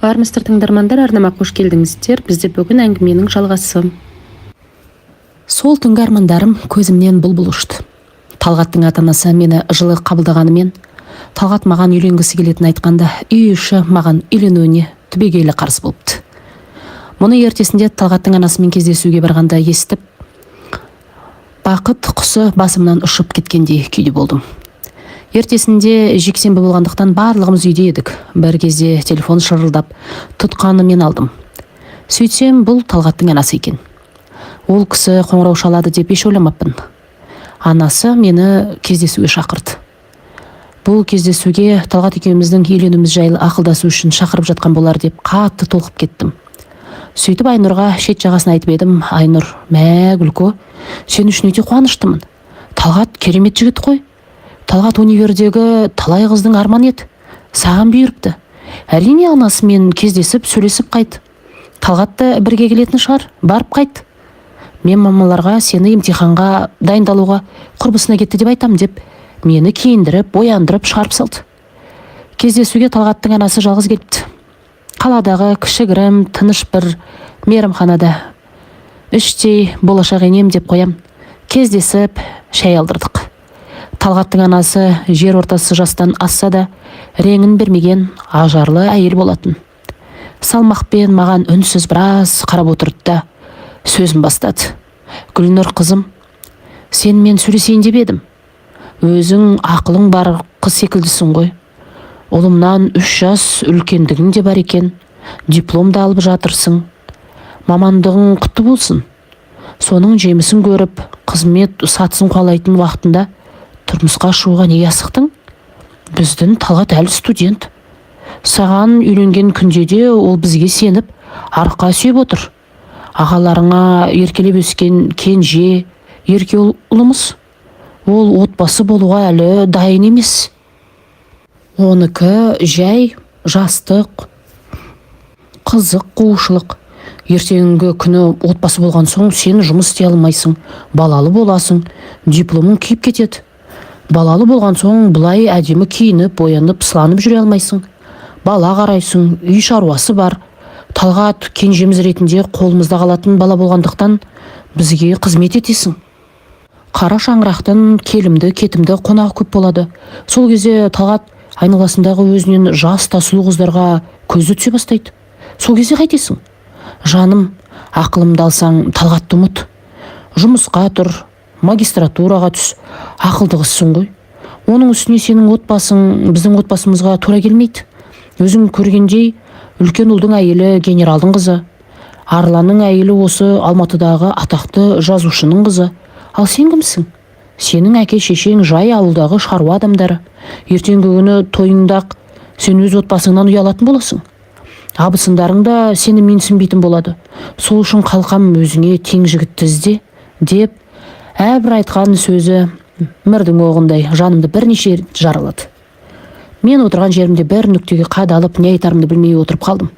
Армысыздар, тыңдармандар! Арнама қош келдіңіздер! Бізде бүгін әңгіменің жалғасы. Сол түнгі армандарым көзімнен бұлбұл ұшты. Талғаттың ата-анасы мені жылы қабылдағанымен, Талғат маған үйленгісі келетінін айтқанда, үй іші маған үйленуіне түбегейлі қарсы болыпты. Мұны ертесінде Талғаттың анасымен кездесуге барғанда естіп, бақыт құсы басымнан ұшып кеткендей күйде болдым. Ертесінде жексенбі болғандықтан, барлығымыз үйде едік. Бір кезде телефон шырылдап, тұтқаны мен алдым. Сөйтсем, бұл Талғаттың анасы екен. Ол кісі қоңырау шалады деп еш ойламаппын. Анасы мені кездесуге шақырды. Бұл кездесуге Талғат екеуміздің үйленуіміз жайлы ақылдасу үшін шақырып жатқан болар деп қатты толқып кеттім. Сөйтіп, Айнұрға шет жағасын айтып едім, Айнұр: «Мә, Гүлко, сен үшін өте қуаныштымын. Талғат керемет жігіт қой. Талғат универдегі талай қыздың арманы еді, саған бұйырыпты. Әрине, анасымен кездесіп, сөйлесіп қайт. Талғат та бірге келетін шығар, барып қайт. Мен мамаларға сені емтиханға дайындалуға құрбысына кетті деп айтам», – деп, мені киіндіріп, бояндырып шығарып салды. Кездесуге Талғаттың анасы жалғыз келіпті. Қаладағы кішігірім, тыныш бір мейрамханада, іштей болашақ енем деп қоям, кездесіп, шай алдырдық. Талғаттың анасы жер ортасы жастан асса да, реңін бермеген ажарлы әйел болатын. Салмақпен маған үнсіз біраз қарап отырды да, сөзін бастады: «Гүлнұр қызым, сенімен сөйлесейін деп едім. Өзің ақылың бар қыз секілдісің ғой. Ұлымнан 3 жас үлкендігің де бар екен. Диплом да алып жатырсың, мамандығың құтты болсын. Соның жемісін көріп, қызмет сатысын қуалайтын уақытында тұрмысқа шығуға неге асықтың? Біздің Талғат әлі студент. Саған үйленген күнде де ол бізге сеніп, арқа сүйеп отыр. Ағаларыңа еркелеп өскен кенже, ерке ұлымыз. Ол отбасы болуға әлі дайын емес. Оныкі жай жастық, қызық қуушылық. Ертеңгі күні отбасы болған соң, сен жұмыс істей алмайсың, балалы боласың, дипломың күйіп кетеді. Балалы болған соң, бұлай әдемі киініп, боянып, сыланып жүре алмайсың. Бала қарайсың, үй шаруасы бар. Талғат кенжеміз ретінде қолымызда қалатын бала болғандықтан, бізге қызмет етесің. Қара шаңырақтың келімді кетімді қонағы көп болады. Сол кезде Талғат айналасындағы өзінен жас та сұлу қыздарға көзі түсе бастайды. Сол кезде қайтесің? Жаным, ақылымды алсаң, Талғатты ұмыт. Жұмысқа тұр, магистратураға түс. Ақылды қызсың ғой. Оның үстіне сенің отбасың біздің отбасымызға тура келмейді. Өзің көргендей, үлкен ұлдың әйелі генералдың қызы, Арланның әйелі осы Алматыдағы атақты жазушының қызы. Ал сен кімсің? Сенің әке шешең жай ауылдағы шаруа адамдары. Ертеңгі күні тойыңда ақ сен өз отбасыңнан ұялатын боласың. Абысындарың да сені менсінбейтін болады. Сол үшін, қалқам, өзіңе тең жігітті ізде», – деп, әрбір айтқан сөзі мірдің оғындай жанымды бірнеше рет жаралады. Мен отырған жерімде бір нүктеге қадалып, не айтарымды білмей отырып қалдым.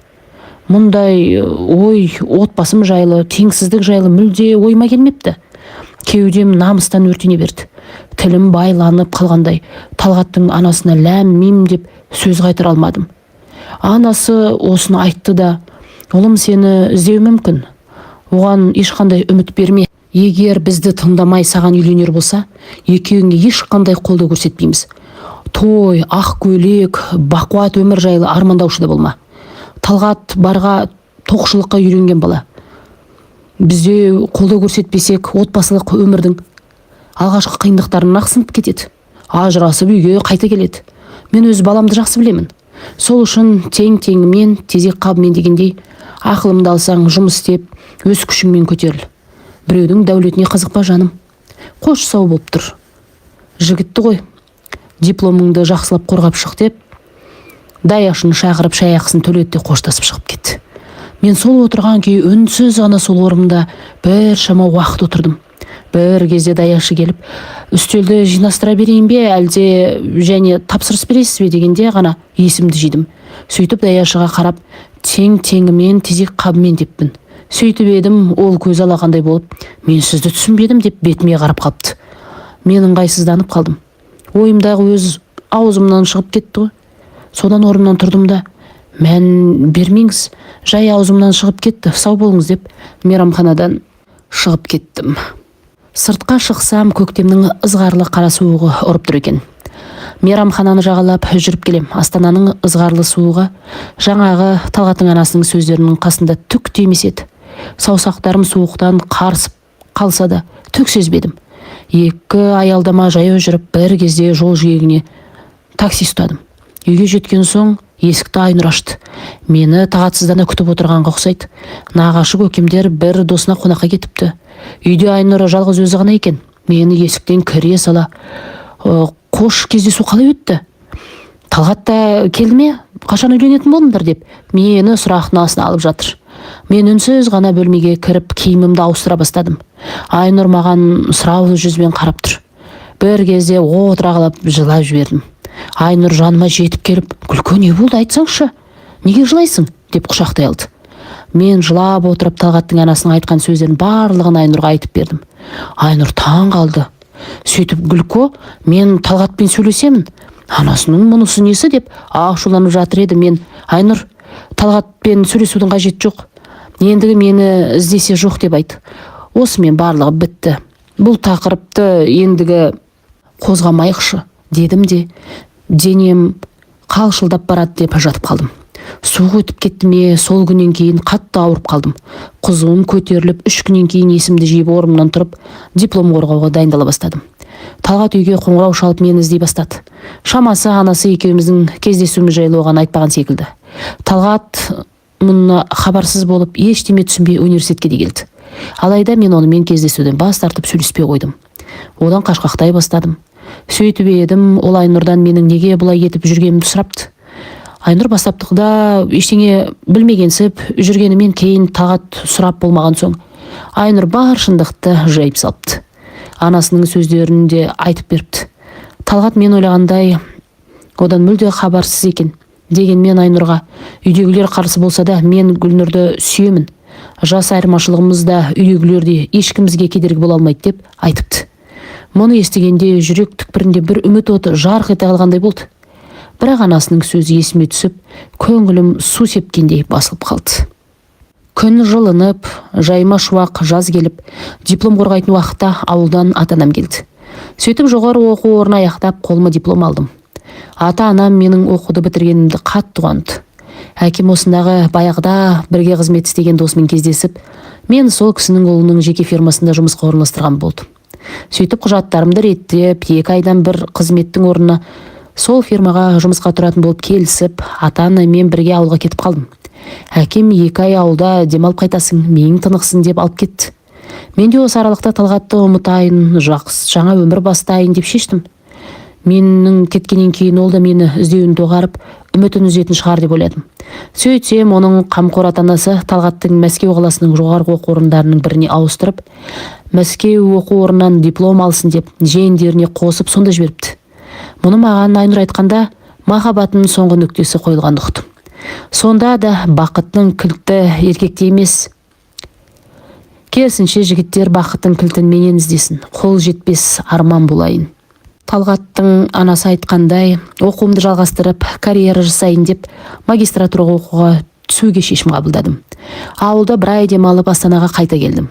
Мұндай ой, отбасым жайлы, теңсіздік жайлы мүлде ойыма келмепті. Кеудем намыстан өртене берді. Тілім байланып қалғандай, Талғаттың анасына ләм мим деп сөз қайтара алмадым. Анасы осыны айтты да: «Ұлым сені іздеуі мүмкін. Оған ешқандай үміт берме. Егер бізді тыңдамай, саған үйленер болса, екеуіңе ешқандай қолдау көрсетпейміз. Той, ақ көйлек, бақуат өмір жайлы армандаушы да болма. Талғат барға, тоқшылыққа үйренген бала. Бізде қолдау көрсетпесек, отбасылық өмірдің алғашқы қиындықтарынан ақ сынып кетеді, ажырасып, үйге қайта келеді. Мен өз баламды жақсы білемін. Сол үшін тең теңімен, тезек қабымен дегендей, ақылымды алсаң, жұмыс істеп, өз күшіңмен көтеріл. Біреудің дәулетіне қызықпа, жаным. Қош, сау болып тұр. Жігітті ғой, дипломыңды жақсылап қорғап шық», – деп, даяшыны шақырып, шай ақысын төледі де, қоштасып шығып кетті. Мен сол отырған күйі үнсіз ғана сол орнымда біршама уақыт отырдым. Бір кезде даяшы келіп, «Үстелді жинастыра берейін бе, әлде және тапсырыс бересіз бе?» дегенде ғана есімді жидым. Сөйтіп, даяшыға қарап, «Тең теңімен, тезек қабымен» деппін. Сөйтіп едім, ол көзі алақандай болып, «Мен сізді түсінбедім» деп, бетіме қарап қалыпты. Мен ыңғайсызданып қалдым. Ойымдағы өз аузымнан шығып кетті ғой. Содан орнымнан тұрдым да: Мән бермеңіз, жай аузымнан шығып кетті, сау болыңыз деп мейрамханадан шығып кеттім. Сыртқа шықсам, көктемнің ызғарлы қара суығы ұрып тұр екен. Мейрамхананы жағалап жүріп келем. Астананың ызғарлы суығы жаңағы Талғаттың анасының сөздерінің қасында түк те емес еді. Саусақтарым суықтан қарысып қалса да, түк сезбедім. Екі аялдама жаяу жүріп, бір кезде жол жиегіне такси ұстадым. Үйге жеткен соң есікті Айнұр ашты. Мені тағатсыздана күтіп отырғанға ұқсайды. Нағашы көкемдер бір досына қонаққа кетіпті. Үйде Айнұр жалғыз өзі ғана екен. Мені есіктен кіре сала: «Қош, кездесу қалай өтті? Талғат та келді ме? Қашан үйленетін болдыңдар?» – деп мені сұрақтың астына алып жатыр. Мен үнсіз ғана бөлмеге кіріп, киімімді ауыстыра бастадым. Айнұр маған сұраулы жүзбен қарап тұр. Бір кезде отыра қалып жылап жібердім. Айнұр жаныма жетіп келіп: «Күлкі, не болды, айтсаңшы, неге жылайсың?» – деп құшақтай алды. Мен жылап отырып Талғаттың анасының айтқан сөздерін барлығын Айнұрға айтып бердім. Айнұр таң қалды. Сөйтіп: «Гүлко, мен Талғатпен сөйлесемін, анасының мұнысы несі?» – деп ашуланып жатыр еді, мен: «Айнұр, Талғатпен сөйлесудің қажеті жоқ. Ендігі мені іздесе, жоқ деп айт. Осымен барлығы бітті. Бұл тақырыпты ендігі қозғамайықшы», – дедім де, денем қалшылдап барады деп жатып қалдым. Суық өтіп кетті ме, сол күннен кейін қатты ауырып қалдым. Қызуым көтеріліп, 3 күннен кейін есімді жиып, орнымнан тұрып, диплом қорғауға дайындала бастадым. Талғат үйге қоңырау шалып, мені іздей бастады. Шамасы, анасы екеуміздің кездесуіміз жайлы оған айтпаған секілді. Талғат мұны хабарсыз болып, ештеме түсінбей университетке де келді. Алайда мен онымен кездесуден бас тартып, сөйлеспей қойдым, одан қашқақтай бастадым. Сөйтіп едім, ол Айнұрдан менің неге бұлай етіп жүргенімді сұрапты. Айнұр бастапқыда ештеңе білмегенсіп жүргенімен, кейін Талғат сұрап болмаған соң, Айнұр бар шындықты жайып салыпты. Анасының сөздерін де айтып беріпті. Талғат мен ойлағандай одан мүлде хабарсыз екен. Дегенмен Айнұрға: «Үйдегілер қарсы болса да, мен Гүлнұрды сүйемін. Жас айырмашылығымыз да, үйдегілер де, ешкімізге кедергі бола алмайды», – деп айтыпты. Мұны естігенде жүрек түкпірінде бір үміт оты жарқ ете қалғандай болды. Бірақ анасының сөзі есіме түсіп, көңілім су сепкендей басылып қалды. Күн жылынып, жайма шуақ жаз келіп, диплом қорғайтын уақытта ауылдан ата анам келді. Сөйтіп, жоғары оқу орнын аяқтап, қолыма диплом алдым. ата анам менің оқуды бітіргенімді қатты қуанды. Әкем осындағы баяғыда бірге қызмет істеген досымен кездесіп, мен сол кісінің ұлының жеке фирмасында жұмысқа орналастырған болды. Сөйтіп, құжаттарымды реттеп, 2 айдан бір қызметтің орнына сол фирмаға жұмысқа тұратын болып келісіп, ата анаммен бірге ауылға кетіп қалдым. Әкем 2 ай ауылда демалып қайтасың, миың тынықсын деп алып кетті. Мен де осы аралықта Талғатты ұмытайын, жақсы жаңа өмір бастайын деп шештім. Менің кеткеннен кейін ол да мені іздеуін доғарып, үмітін үзетін шығар деп ойладым. Сөйтсем, оның қамқор ата анасы Талғаттың Мәскеу қаласының жоғарғы оқу орындарының біріне ауыстырып, Мәскеу оқу орнынан диплом алсын деп, жиендеріне қосып сонда жіберіпті. Мұны маған Айнұр айтқанда, махаббатымның соңғы нүктесі қойылғанын ұқтым. Сонда да бақыттың кілті еркекте емес. Керісінше, жігіттер бақыттың кілтін менен іздесін, қол жетпес арман болайын. Талғаттың анасы айтқандай, оқуымды жалғастырып, карьера жасайын деп, магистратураға оқуға түсуге шешім қабылдадым. Ауылда бір ай демалып, Астанаға қайта келдім.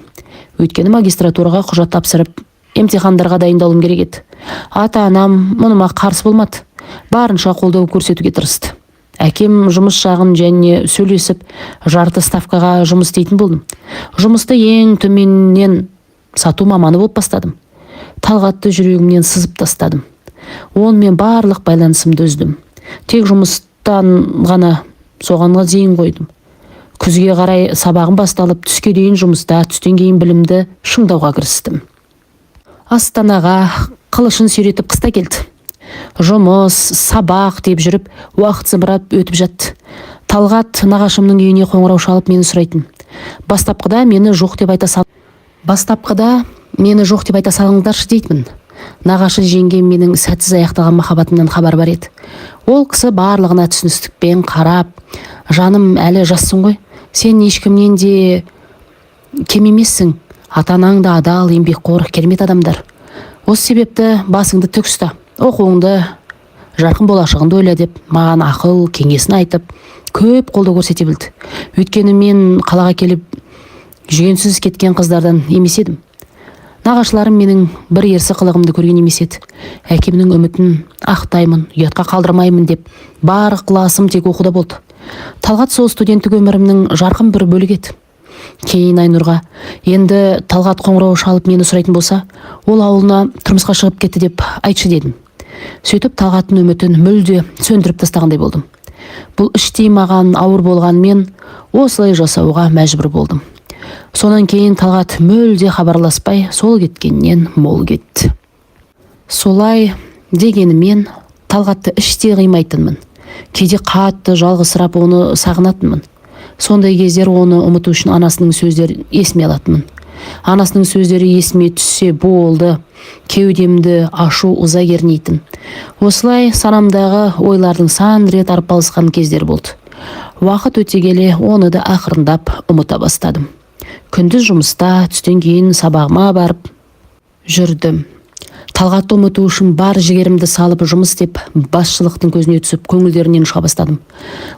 Өйткені магистратураға құжат тапсырып, емтихандарға дайындалуым керек еді. ата анам мұныма қарсы болмады, барынша қолдау көрсетуге тырысты. Әкем жұмыс жағын және сөйлесіп, жарты ставкаға жұмыс істейтін болдым. Жұмысты ең төменнен сату маманы болып бастадым. Талғатты жүрегімнен сызып тастадым, онымен барлық байланысымды үздім. Тек жұмыстан ғана, соған дейін қойдым. Күзге қарай сабағым басталып, түске дейін жұмыста, түстен кейін білімді шыңдауға кірістім. Астанаға қылышын сүйретіп қыста келді. Жұмыс, сабақ деп жүріп, уақыт зымырап өтіп жатты. Талғат нағашымның үйіне қоңырау шалып, мені сұрайтын. Бастапқыда мені жоқ деп айта салыңдаршы дейтінмін. Нағашы жеңгем менің сәтсіз аяқталған махаббатымнан хабар бар еді. Ол кісі барлығына түсіністікпен қарап: «Жаным, әлі жассың ғой, сен ешкімнен де кем емессің. ата анаң да адал, еңбекқор, керемет адамдар. Осы себепті басыңды тік ұста, оқуыңды, жарқын болашағыңды ойла», – деп маған ақыл кеңесін айтып, Көп қолдау көрсете білді. Өйткені мен қалаға келіп жүгенсіз кеткен қыздардан емес едім. Нағашыларым менің бір ерсі қылығымды көрген емес еді. Әкемнің үмітін ақтаймын, ұятқа қалдырмаймын деп бар ықыласым тек оқуда болды. Талғат сол студенттік өмірімнің жарқын бір бөлігі еді. Кейін Айнұрға: «Енді Талғат қоңырау шалып мені сұрайтын болса, ол ауылына тұрмысқа шығып кетті деп айтшы», – дедім. Сөйтіп Талғаттың үмітін мүлде сөндіріп тастағандай болдым. Бұл іштей маған ауыр болғанымен, осылай жасауға мәжбүр болдым. Сонан кейін Талғат мүлде хабарласпай, сол кеткеннен мол кетті. Солай дегенімен, Талғатты іштей қимайтынмын. Кейде қатты жалғызсырап, оны сағынатынмын. Сондай кездер оны ұмыту үшін анасының сөздерін есіме алатынмын. Анасының сөздері есіме түссе болды, кеудемді ашу, ыза кернейтін. Осылай санамдағы ойлардың сан рет арпалысқан кездер болды. Уақыт өте келе оны да ақырындап ұмыта бастадым. Күндіз жұмыста, түстен кейін сабағыма барып жүрдім. Талғатты ұмыту үшін бар жігерімді салып жұмыс істеп, басшылықтың көзіне түсіп, көңілдерінен шыға бастадым.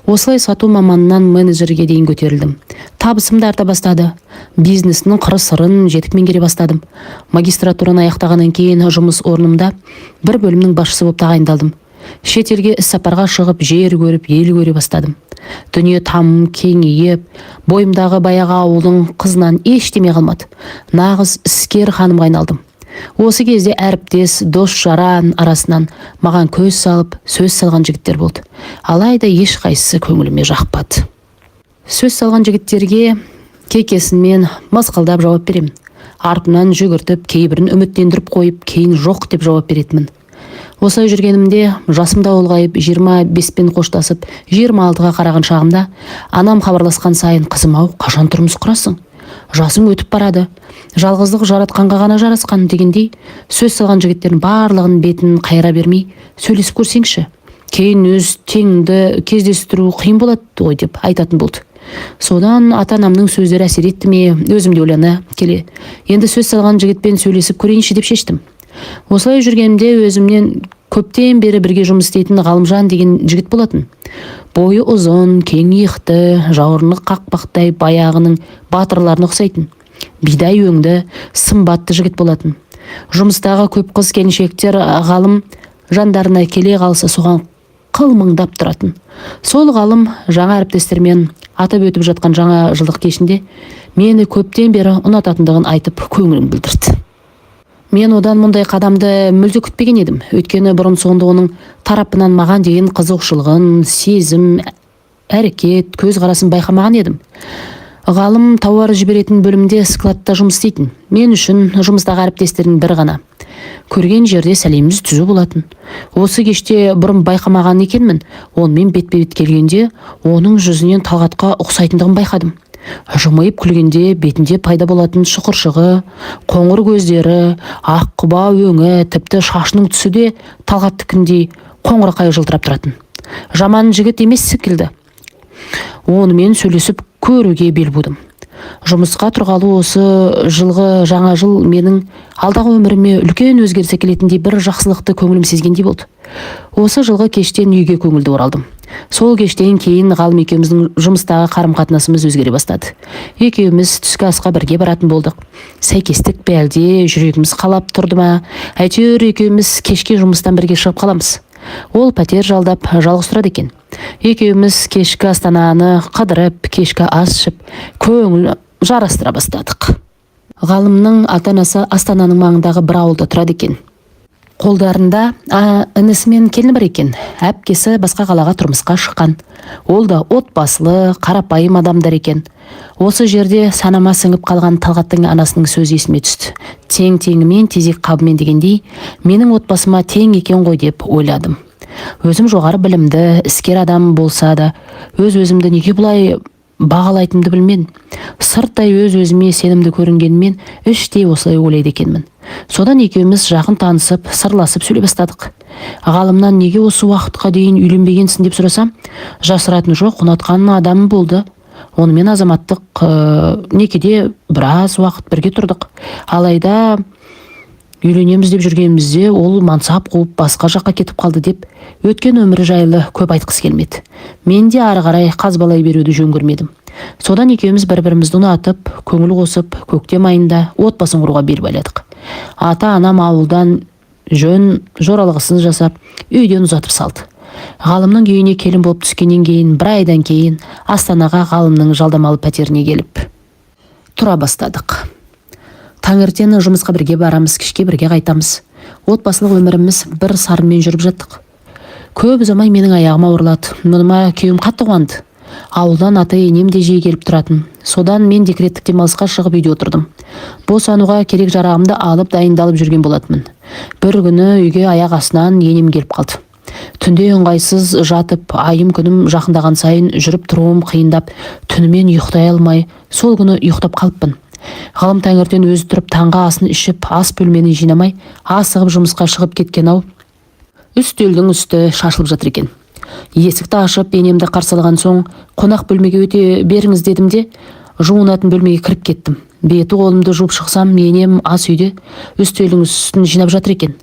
Осылай сату маманынан менеджерге дейін көтерілдім. Табысым да арта бастады. Бизнестің қыр сырын жетік меңгере бастадым. Магистратураны аяқтағаннан кейін жұмыс орнымда бір бөлімнің басшысы болып тағайындалдым. Шетелге іс сапарға шығып, жер көріп, ел көре бастадым. Дүние тамым кеңейіп, бойымдағы баяғы ауылдың қызынан ештеме қалмады. Нағыз іскер ханымға айналдым. Осы кезде әріптес, дос жаран арасынан маған көз салып, сөз салған жігіттер болды. Алайда ешқайсысы көңіліме жақпады. Сөз салған жігіттерге кекесінмен мысқылдап жауап беремін. Артымнан жүгіртіп, кейбірін үміттендіріп қойып, кейін жоқ деп жауап беретінмін. Осылай жүргенімде жасым да ұлғайып, 25-пен қоштасып, 26-ға қараған шағымда анам хабарласқан сайын: «Қызым ау, қашан тұрмыс құрасың? Жасың өтіп барады. Жалғыздық жаратқанға ғана жарасқан», – дегендей, сөз салған жігіттердің барлығын бетін қайыра бермей, «сөйлесіп көрсеңші, кейін өз теңіңді кездестіру қиын болады ғой» деп айтатын болды. Содан ата анамның сөздері әсер етті ме, өзім де ойлана келе, енді сөз салған жігітпен сөйлесіп көрейінші деп шештім. Осылай жүргенімде өзімнен көптен бері бірге жұмыс істейтін Ғалымжан деген жігіт болатын. Бойы ұзын, кең иықты, жауырыны қақпақтай, баяғының батырларына ұқсайтын бидай өңді, сымбатты жігіт болатын. Жұмыстағы көп қыз келіншектер Ғалым жандарына келе қалса, соған қылмыңдап тұратын. Сол Ғалым жаңа әріптестермен атап өтіп жатқан жаңа жылдық кешінде мені көптен бері ұнататындығын айтып, көңілін білдірді. Мен одан мұндай қадамды мүлде күтпеген едім. Өйткені бұрын соңды оның тарапынан маған деген қызығушылығын, сезім, әрекет, көзқарасын байқамаған едім. Ғалым тауар жіберетін бөлімде, складта жұмыс істейтін. Мен үшін жұмыстағы әріптестердің бірі ғана. Көрген жерде сәлеміміз түзу болатын. Осы кеште бұрын байқамаған екенмін, онымен бетпе бет келгенде оның жүзінен Талғатқа ұқсайтындығын байқадым. Жымиып күлгенде бетінде пайда болатын шұқыршығы, қоңыр көздері, ақ құба өңі, тіпті шашының түсі де Талғаттікіндей қоңырқай жылтырап тұратын. Жаман жігіт емес секілді. Онымен сөйлесіп көруге бел будым. Жұмысқа тұрғалы осы жылғы жаңа жыл менің алдағы өміріме үлкен өзгеріс әкелетіндей бір жақсылықты көңілім сезгендей болды. Осы жылғы кештен үйге көңілді оралдым. Сол кештен кейін Ғалым екеуміздің жұмыстағы қарым қатынасымыз өзгере бастады. Екеуміз түскі асқа бірге баратын болдық. Сәйкестік пе, әлде жүрегіміз қалап тұрды ма, әйтеуір екеуміз кешке жұмыстан бірге шығып қаламыз. Ол пәтер жалдап, жалғыз тұрады екен. Екеуміз кешкі Астананы қыдырып, кешкі ас ішіп, көңіл жарастыра бастадық. Ғалымның ата анасы Астананың маңындағы бір ауылда тұрады екен. Қолдарында інісі мен келіні бар екен. Әпкесі басқа қалаға тұрмысқа шыққан. Ол да отбасылы, қарапайым адамдар екен. Осы жерде санама сіңіп қалған Талғаттың анасының сөзі есіме түсті. Тең теңімен, тезек қабымен дегендей, менің отбасыма тең екен ғой деп ойладым. Өзім жоғары білімді, іскер адам болса да, өз өзімді неге бұлай бағалайтынымды білмедім. Сырттай өз өзіме сенімді көрінгенмен, іштей осылай ойлайды екенмін. Содан екеуміз жақын танысып, сырласып сөйлей бастадық. Ғалымнан неге осы уақытқа дейін үйленбегенсің деп сұрасам, жасыратын жоқ, ұнатқан адамым болды. Онымен азаматтық некеде біраз уақыт бірге тұрдық. Алайда Үйленеміз деп жүргенімізде ол мансап қуып басқа жаққа кетіп қалды деп өткен өмірі жайлы көп айтқысы келмеді. Мен де ары қарай қазбалай беруді жөн көрмедім. Содан екеуміз бір-бірімізді ұнатып, көңіл қосып, көктем айында отбасын құруға бел байладық. Ата-анам ауылдан жөн жоралғысын жасап, үйден ұзатып салды. Ғалымның үйіне келін болып түскеннен кейін бір айдан кейін Астанаға Ғалымның жалдамалы пәтеріне келіп тұра бастадық. Таңертең жұмысқа бірге барамыз, кешке бірге қайтамыз. Отбасылық өміріміз бір сарынмен жүріп жаттық. Көп ұзамай менің аяғым ауырлады. Мұныма күйеуім қатты қуанды. Ауылдан ата-енем де жиі келіп тұратын. Содан мен декреттік демалысқа шығып үйде отырдым. Босануға керек жарағымды алып дайындалып жүрген болатынмын. Бір күні үйге аяқ астынан енем келіп қалды. Түнде ыңғайсыз жатып, айым күнім жақындаған сайын жүріп тұруым қиындап, түнімен ұйықтай алмай, сол күні ұйықтап қалыппын. Ғалым таңертең өзі тұрып таңғы асын ішіп, ас бөлмені жинамай, асығып жұмысқа шығып кеткен ау. Үстелдің үсті шашылып жатыр екен. Есікті ашып, енемді қарсы алған соң, қонақ бөлмеге өте беріңіз дедім де, жуынатын бөлмеге кіріп кеттім. Беті қолымды жуып шықсам, енем ас үйде үстелдің үстін жинап жатыр екен.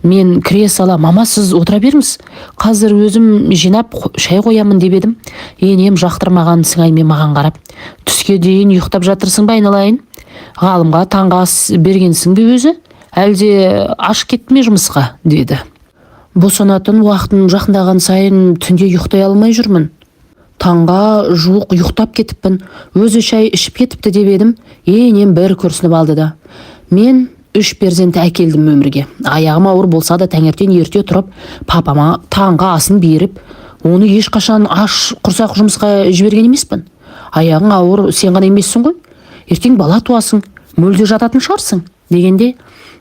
Мен кіре сала, мама, сіз отыра беріңіз, қазір өзім жинап шай қоямын деп едім. Енем жақтырмаған сыңаймен маған қарап, түске дейін ұйықтап жатырсың ба, айналайын? Ғалымға таңғы ас бергенсің бе өзі? Әлде аш кетті ме жұмысқа? Деді. Босанатын уақытым жақындаған сайын түнде ұйықтай алмай жүрмін. Таңға жуық ұйықтап кетіппін. Өзі шай ішіп кетіпті деп едім. Енем бір күрсініп алды да. Мен 3 перзент әкелдім өмірге. Аяғым ауыр болса да таңертең ерте тұрып, папама таңғы асын беріп, оны ешқашан аш құрсақ жұмысқа жіберген емеспін. Аяғың ауыр, сен ғана емессің ғой. Ертең бала туасың, мүлде жататын шығарсың дегенде,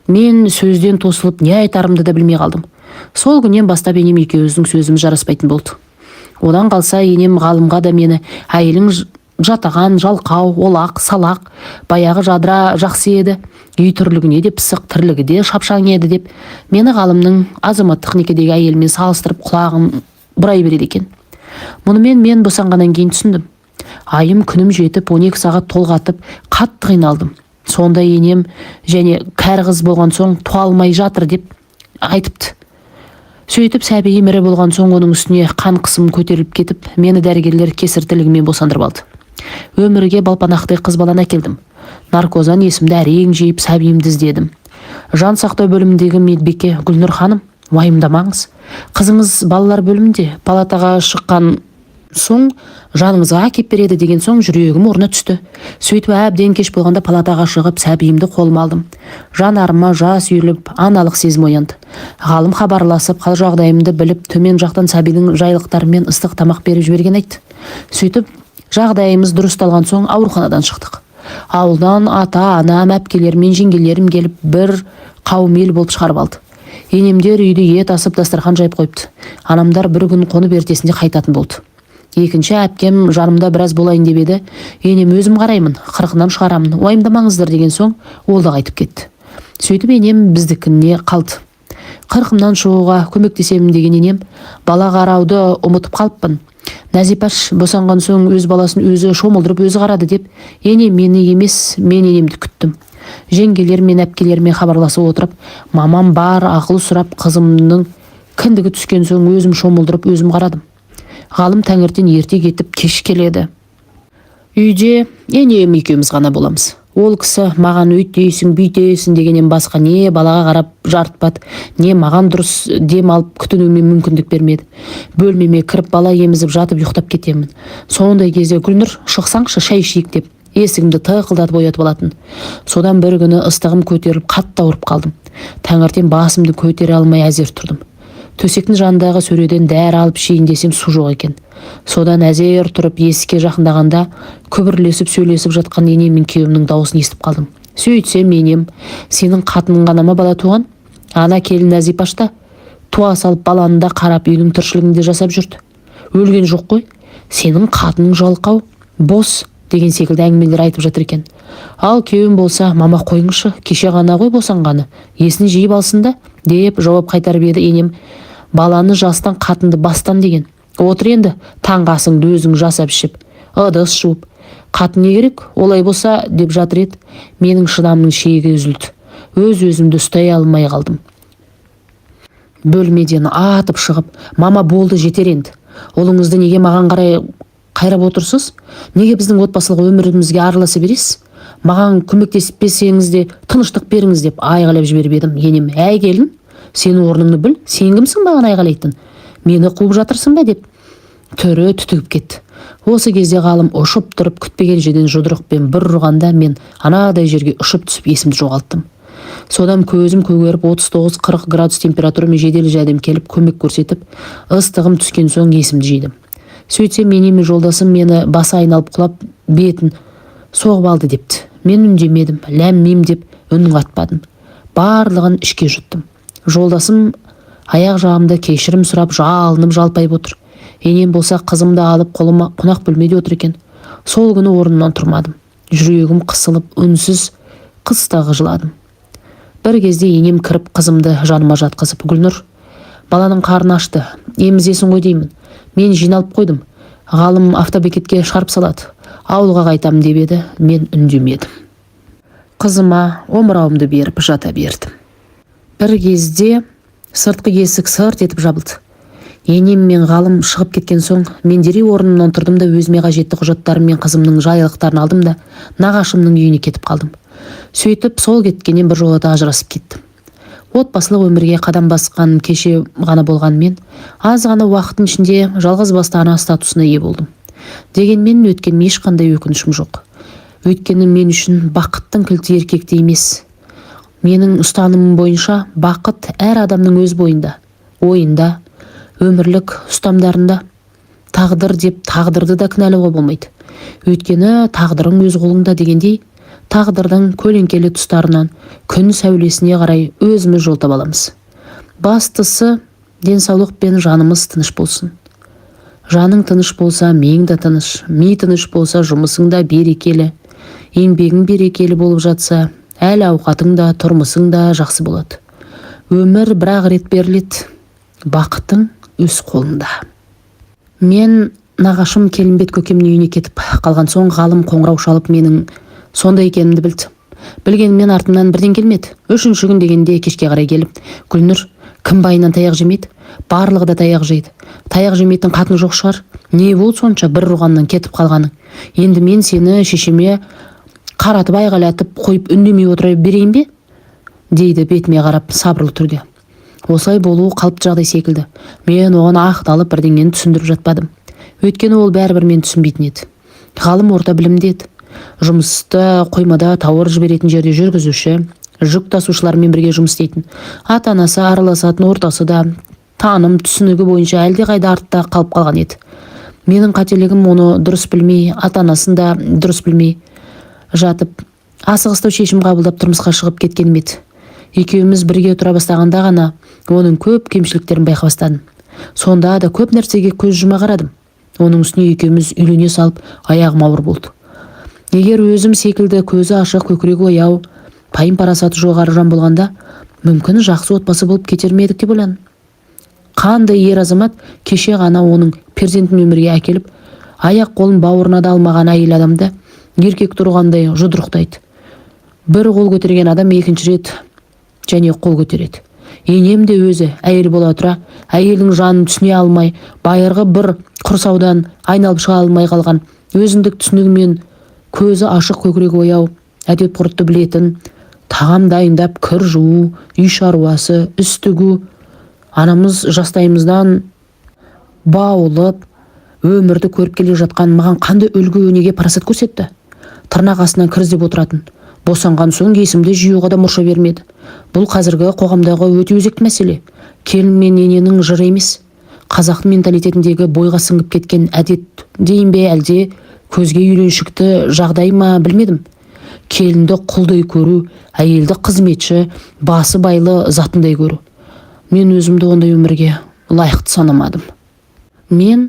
мен сөзден тосылып не айтарымды да білмей қалдым. Сол күннен бастап енем екеуміздің сөзіміз жараспайтын болды. Одан қалса енем Ғалымға да мені әйелің жатаған, жалқау, олақ, салақ, баяғы Жадыра жақсы еді, үй тірлігіне де пысық, тірлігі де шапшаң еді деп мені Ғалымның азаматтық некедегі әйелімен салыстырып құлағын бұрай береді екен. Мұнымен мен босанғаннан кейін түсіндім. Айым күнім жетіп, 12 сағат толғатып, қатты қиналдым. Сонда енем және кәрі қыз болған соң туа алмай жатыр деп айтыпты. Сөйтіп сәбиім ірі болған соң оның үстіне қан қысымым көтеріліп кетіп, мені дәрігерлер кесір тілігімен босандырып алды. Өмірге балпанақтай қыз баланы әкелдім. Наркоздан есімді әрең жиып сәбиімді іздедім. Жан сақтау бөліміндегі медбике Гүлнұр ханым, уайымдамаңыз. Қызыңыз балалар бөлімінде палатаға шыққан соң жаныңызға әкеп береді деген соң жүрегім орнына түсті. Сөйтіп әбден кеш болғанда палатаға шығып сәбиімді қолыма алдым. Жанарыма жас үйіріліп, аналық сезім оянды. Ғалым хабарласып, хал жағдайымды біліп, төмен жақтан сәбидің жайлықтарымен ыстық тамақ беріп жіберген айтты. Сөйтіп жағдайымыз дұрысталған соң ауруханадан шықтық. Ауылдан ата, анам, әпкелерім мен жеңгелерім келіп бір қауым ел болып шығарып алды. Енемдер үйде ет асып дастархан жайып қойыпты. Анамдар бір күн қонып ертесінде қайтатын болды. Екінші әпкем жанымда біраз болайын деп еді. Енем өзім қараймын, қырқынан шығарамын, уайымдамаңыздар деген соң ол да қайтып кетті. Сөйтіп енем біздікіне қалды. Қырқымнан шығуға көмектесемін деген енем, бала қарауды ұмытып қалыппын. Нәзипаш босанған соң өз баласын өзі шомылдырып өзі қарады деп енем мені емес, мен енемді күттім. Жеңгелер мен әпкелеріме хабарласып отырып, мамам бар ақыл сұрап, қызымның кіндігі түскен соң өзім шомылдырып өзім қарадым. Ғалым таңертең ерте кетіп кеш келеді. Үйде енем екеуміз ғана боламыз. Ол кісі маған өйтесің, бүйтесің дегеннен басқа не балаға қарап жарытпады, не маған дұрыс дем алып күтінуіме мүмкіндік бермеді. Бөлмеме кіріп бала емізіп жатып ұйықтап кетемін. Сондай кезде Гүлнұр, шықсаңшы, шай ішейік деп есігімді тықылдатып оятып алатын. Содан бір күні ыстығым көтеріліп қатты ауырып қалдым. Таңертең басымды көтере алмай әзер тұрдым. Төсектің жанындағы сөреден дәрі алып ішейін десем су жоқ екен. Содан әзер тұрып есікке жақындағанда күбірлесіп сөйлесіп жатқан енем мен күйеуімнің дауысын естіп қалдым. Сөйтсем енем, сенің қатының ғана ма бала туған? Ана келін Нәзипаш та туа салып баланы да қарап үйдің тіршілігін де жасап жүрді. Өлген жоқ қой. Сенің қатының жалқау, бос деген секілді әңгімелер айтып жатыр екен. Ал күйеуім болса, мама қойыңызшы, кеше ғана ғой босанғаны, есін жиып алсын да деп жауап қайтарып еді енем. Баланы жастан, қатынды бастан деген. Отыр енді, таңғы асыңды өзің жасап ішіп, ыдыс жуып. Қатын не керек, олай болса деп жатыр еді. Менің шыдамның шегі үзілді. Өз-өзімді ұстай алмай қалдым. Бөлмеден атып шығып, «Мама, болды, жетер енді. Ұлыңызды неге маған қарай қайрап отырсыз? Неге біздің отбасылық өмірімізге араласа бересіз? Маған көмектеспесеңіз де, тыныштық беріңіз», – деп айғайлап жіберіп едім, енем: «Әй, келін, сен орныңды біл. Сен кімсің маған айғайлайтын? Мені қуып жатырсың ба?» – деп түрі түтігіп кетті. Осы кезде Ғалым ұшып тұрып, күтпеген жерден жұдырықпен бір ұрғанда, мен анадай жерге ұшып түсіп, есімді жоғалттым. Содан көзім көгеріп, 39-40 градус температурамен жедел жәрдем келіп, көмек көрсетіп, ыстығым түскен соң есімді жидым. Сөйтсем, енем мен жолдасым мені басы айналып құлап, бетін соғып алды депті. Мен үндемедім, ләм мим деп үн қатпадым, барлығын ішке жұттым. Жолдасым аяқ жағымда кешірім сұрап, жалынып жалпайып отыр. Енем болса, қызымды алып, қолыма қонақ бөлмеде отыр екен. Сол күні орнымнан тұрмадым. Жүрегім қысылып, үнсіз қыстағы жыладым. Бір кезде енем кіріп, қызымды жаныма жатқызып: «Гүлнұр, баланың қарны ашты, емізесің ғой деймін. Мен жиналып қойдым, Ғалым автобекетке шығарып салады, ауылға қайтамын», – деп еді, мен үндемедім. Қызыма омырауымды беріп, жата бердім. Бір кезде сыртқы есік сырт етіп жабылды. Енем мен Ғалым шығып кеткен соң, мен дереу орнымнан тұрдым да, өзіме қажетті құжаттарым мен қызымның жайлықтарын алдым да, нағашымның үйіне кетіп қалдым. Сөйтіп, сол кеткеннен біржолата ажырасып кеттім. Отбасылық өмірге қадам басқан кеше ғана болғанымен, аз ғана уақыттың ішінде жалғыз басты ана статусына ие болдым. Дегенмен өткеніме ешқандай өкінішім жоқ. Өйткені мен үшін бақыттың кілті еркекте емес. Менің ұстанымым бойынша, бақыт әр адамның өз бойында, ойында, өмірлік ұстамдарында. Тағдыр деп тағдырды да кінәлауға болмайды. Өйткені тағдырың өз қолыңда дегендей, тағдырдың көлеңкелі тұстарынан күн сәулесіне қарай өзіміз жол таба аламыз. Бастысы, денсаулық пен жанымыз тыныш болсын. Жаның тыныш болса, миың да тыныш. Ми тыныш болса, жұмысың да берекелі, еңбегің берекелі болып жатса, әл ауқатың да, тұрмысың да жақсы болады. Өмір бір ақ рет беріледі, бақытың өз қолыңда. Мен нағашым Келімбет көкемнің үйіне кетіп қалған соң, Ғалым қоңырау шалып, менің сонда екенімді білді. Білгенімен артымнан бірден келмеді. Үшінші күн дегенде кешке қарай келіп: «Гүлнұр, кім байынан таяқ жемейді? Барлығы да таяқ жейді. Таяқ жемейтін қатын жоқ шығар. Не болды сонша бір ұрғаннан кетіп қалғаның? Енді мен сені шешеме қаратып, айғайлатып қойып, үндемей отыра берейін бе?» – дейді бетіме қарап сабырлы түрде. Осылай болуы қалыпты жағдай секілді. Мен оған ақталып, бірдеңені түсіндіріп жатпадым. Өйткені ол бәрібір мені түсінбейтін еді. Ғалым орта білімді еді. Жұмысты қоймада тауар жіберетін жерде жүргізуші, жүк тасушылармен бірге жұмыс істейтін. Ата анасы араласатын ортасы да, таным түсінігі бойынша әлдеқайда артта қалып қалған еді. Менің қателігім оны дұрыс білмей, ата анасын да дұрыс білмей жатып, асығыстау шешім қабылдап, тұрмысқа шығып кеткенім еді. Екеуміз бірге тұра бастағанда ғана оның көп кемшіліктерін байқай бастадым. Сонда да көп нәрсеге көз жұма қарадым. Оның үстіне екеуміз үйлене салып, аяғым ауыр болды. Егер өзім секілді көзі ашық, көкірегі ояу, пайым парасаты жоғары жан болғанда, мүмкін, жақсы отбасы болып кетер ме едік деп ойладым. Қандай ер азамат кеше ғана оның перзентін өмірге әкеліп, аяқ қолын бауырына да алмаған әйел адамды еркек тұрғандай жұдырықтайды? Бір қол көтерген адам екінші рет және қол көтереді. Енем де өзі әйел бола тұра, әйелдің жанын түсіне алмай, байырғы бір құрсаудан айналып шыға алмай қалған, өзіндік түсінігімен көзі ашық, көкірегі ояу, әдеп ғұрыпты білетін, тағам дайындап, кір жуу, үй шаруасы, іс тігу, анамыз жастайымыздан баулып, өмірді көріп келе жатқан маған қандай үлгі өнеге, парасат көрсетті? Тырнақ астынан кір іздеп отыратын. Босанған соң есімді жиюға да мұрша бермеді. Бұл қазіргі қоғамдағы өте өзекті мәселе. Келін мен ененің жыры емес, қазақтың менталитетіндегі бойға сіңіп кеткен әдет дейін бе, әлде көзге үйреншікті жағдай ма, білмедім. Келінді құлдай көру, әйелді қызметші, басы байлы затындай көру. Мен өзімді ондай өмірге лайықты санамадым. Мен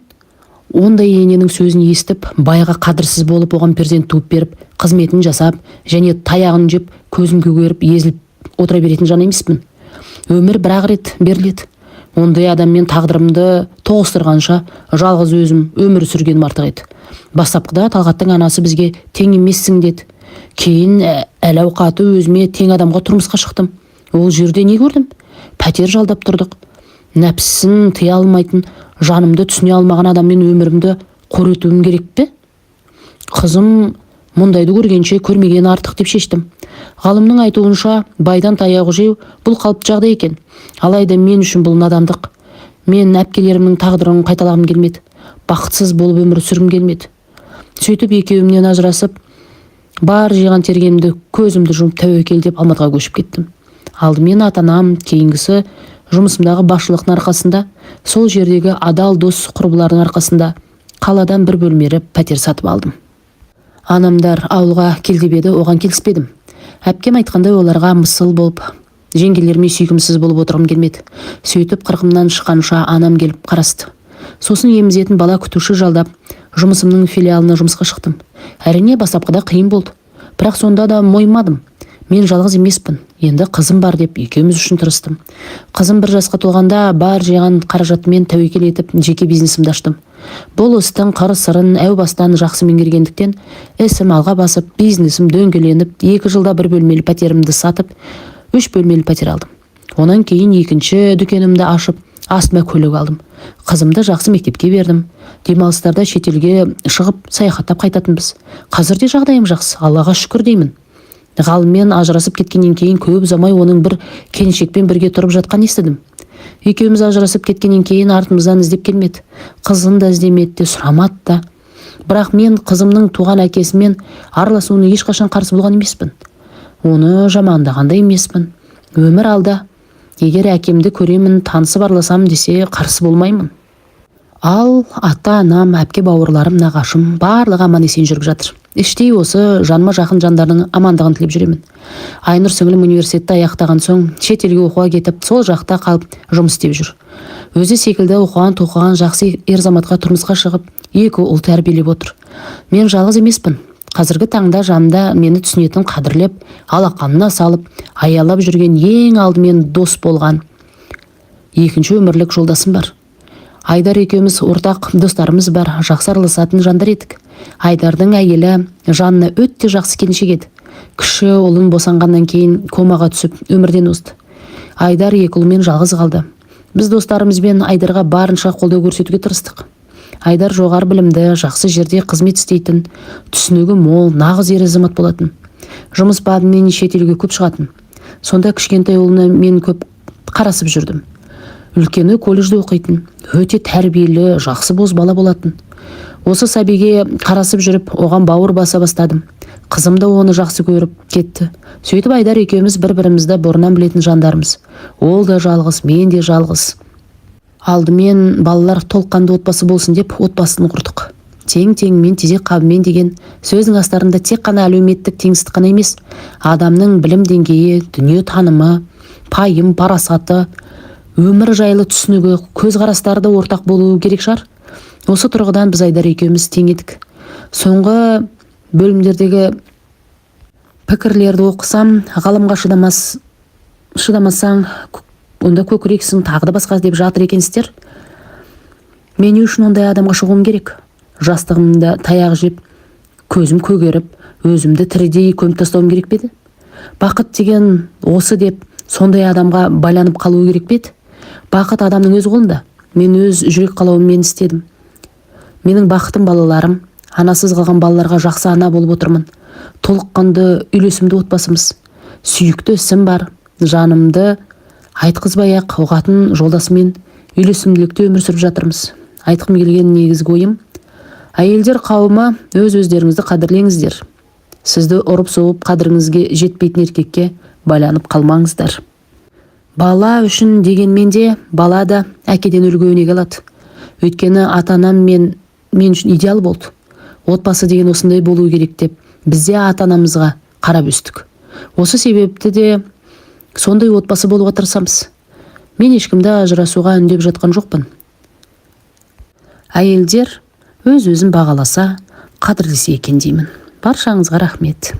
ондай ененің сөзін естіп, байға қадірсіз болып, оған перзент туып беріп, қызметін жасап және таяғын жеп, көзім көгеріп, езіліп отыра беретін жан емеспін. Өмір бір ақ рет беріледі. Ондай адаммен тағдырымды тоғыстырғанша, жалғыз өзім өмір сүргенім артық еді. Бастапқыда Талғаттың анасы бізге тең емессің деді. Кейін Әл-ауқаты өзіме тең адамға тұрмысқа шықтым. Ол жерде не көрдім? Пәтер жалдап тұрдық. Нәпсісін тыя алмайтын, жанымды түсіне алмаған адаммен өмірімді қор етуім керек пе? Қызым мұндайды көргенше көрмеген артық деп шештім. Ғалымның айтуынша, байдан таяқ жеу бұл қалыпты жағдай екен. Алайда мен үшін бұл надандық. Мен әпкелерімнің тағдырын қайталағым келмеді. Бақытсыз болып өмір сүргім келмеді. Сөйтіп екеуімнен ажырасып, бар жиған тергенімді көзімді жұмып тәуекел деп Алматыға көшіп кеттім. Алдымен ата-анам, кейінгісі жұмысымдағы басшылықтың арқасында, сол жердегі адал дос құрбылардың арқасында қаладан бір бөлмелі пәтер сатып алдым. Анамдар ауылға кел деп еді, оған келіспедім. Әпкем айтқандай, оларға мысыл болып, жеңгелеріме сүйкімсіз болып отырғым келмеді. Сөйтіп қырқымнан шыққанша анам келіп қарасты. Сосын емізетін бала күтуші жалдап, жұмысымның филиалына жұмысқа шықтым. Әрине, бастапқыда қиын болды. Бірақ сонда да мойымадым. Мен жалғыз емеспін, енді қызым бар деп екеуміз үшін тырыстым. Қызым 1 жасқа толғанда бар жиған қаражатыммен тәуекел етіп жеке бизнесімді аштым. Бұл істің қыр-сырын әу бастан жақсы меңгергендіктен ісім алға басып, бизнесім дөңгеленіп, 2 жылда 1 бөлмелі пәтерімді сатып, 3 бөлмелі пәтер алдым. Онан кейін екінші дүкенімді ашып, астыма көлік алдым. Қызымды жақсы мектепке бердім. Демалыстарда шетелге шығып саяхаттап қайтатынбыз. Қазір де жағдайым жақсы, Аллаға шүкір деймін. Ғалыммен ажырасып кеткеннен кейін көп ұзамай оның бір келіншекпен бірге тұрып жатқан естідім. Екеуміз ажырасып кеткеннен кейін артымыздан іздеп келмеді. Қызын да іздемеді де, сұрамады да. Бірақ мен қызымның туған әкесімен араласуына ешқашан қарсы болған емеспін. Оны жамандаған да емеспін. Өмір алда. Егер әкемді көремін, танысып араласамын десе, қарсы болмаймын. Ал ата-анам, әпке бауырларым, нағашым барлығы аман-есен жүріп жатыр. Іштей осы жаныма жақын жандардың амандығын тілеп жүремін. Айнұр сіңілім университетті аяқтаған соң шетелге оқуға кетіп, сол жақта қалып жұмыс істеп жүр. Өзі секілді оқыған тоқыған жақсы ер азаматқа тұрмысқа шығып, 2 ұл тәрбиелеп отыр. Мен жалғыз емеспін. Қазіргі таңда жанымда мені түсінетін, қадірлеп, алақанына салып, аялап жүрген ең алдымен дос болған екінші өмірлік жолдасым бар. Айдар екеуміз ортақ достарымыз бар, жақсы араласатын жандар едік. Айдардың әйелі Жанна өте жақсы келіншек еді. Кіші ұлын босанғаннан кейін комаға түсіп өмірден озды. Айдар 2 ұлымен жалғыз қалды. Біз достарымызбен Айдарға барынша қолдау көрсетуге тырыстық. Айдар жоғары білімді, жақсы жерде қызмет істейтін, түсінігі мол, нағыз ер азамат болатын. Жұмыс бабымен шетелге көп шығатын. Сонда кішкентай ұлына мен көп қарасып жүрдім. Үлкені колледжде оқитын, өте тәрбиелі, жақсы бозбала болатын. Осы сәбиге қарасып жүріп, оған бауыр баса бастадым. Қызым да оны жақсы көріп кетті. Сөйтіп Айдар екеуміз бір-бірімізді бұрыннан білетін жандармыз. Ол да жалғыз, мен де жалғыз. Алдымен балалар толыққанды отбасы болсын деп отбасын құрдық. Тең-теңімен, тезек қабымен деген сөздің астарында тек қана әлеуметтік теңсіздік қана емес, адамның білім деңгейі, дүние танымы, пайым, парасаты, өмір жайлы түсінігі, көзқарастары да ортақ болуы керек шығар. Осы тұрғыдан біз Айдар екеуміз тең едік. Соңғы бөлімдердегі пікірлерді оқысам, ғаламға шыдамасаң, онда көкірексің, тағы да басқа деп жатыр екенсіздер. Мен не үшін ондай адамға шығуым керек? Жастығымда таяқ жеп, көзім көгеріп, өзімді тірідей көміп тастауым керек пе еді? Бақыт деген осы деп сондай адамға байланып қалу керек пе еді? Бақыт адамның өз қолында. Мен өз жүрек қалауыммен істедім. Менің бақытым балаларым, анасыз қалған балаларға жақсы ана болып отырмын. Толыққанды үйлесімді отбасымыз. Сүйікті ісім бар. Жанымды айтқызбай-ақ ұғатын жолдасыммен үйлесімділікте өмір сүріп жатырмыз. Айтқым келген негізгі ойым: әйелдер қауымы, өз-өздеріңізді қадірлеңіздер. Сізді ұрып-соғып қадіріңізге жетпейтін еркекке байланып қалмаңыздар. Бала үшін дегенмен де бала да әкеден үлгі өнеге алады. Өйткені ата-анам мен үшін идеал болды. Отбасы деген осындай болу керек деп біз де ата-анамызға қарап өстік. Осы себепті де сондай отбасы болуға тырысамыз. Мен ешкімді ажырасуға үндеп жатқан жоқпын. Әйелдер өз-өзін бағаласа, қадірлесе екен деймін. Баршаңызға рахмет.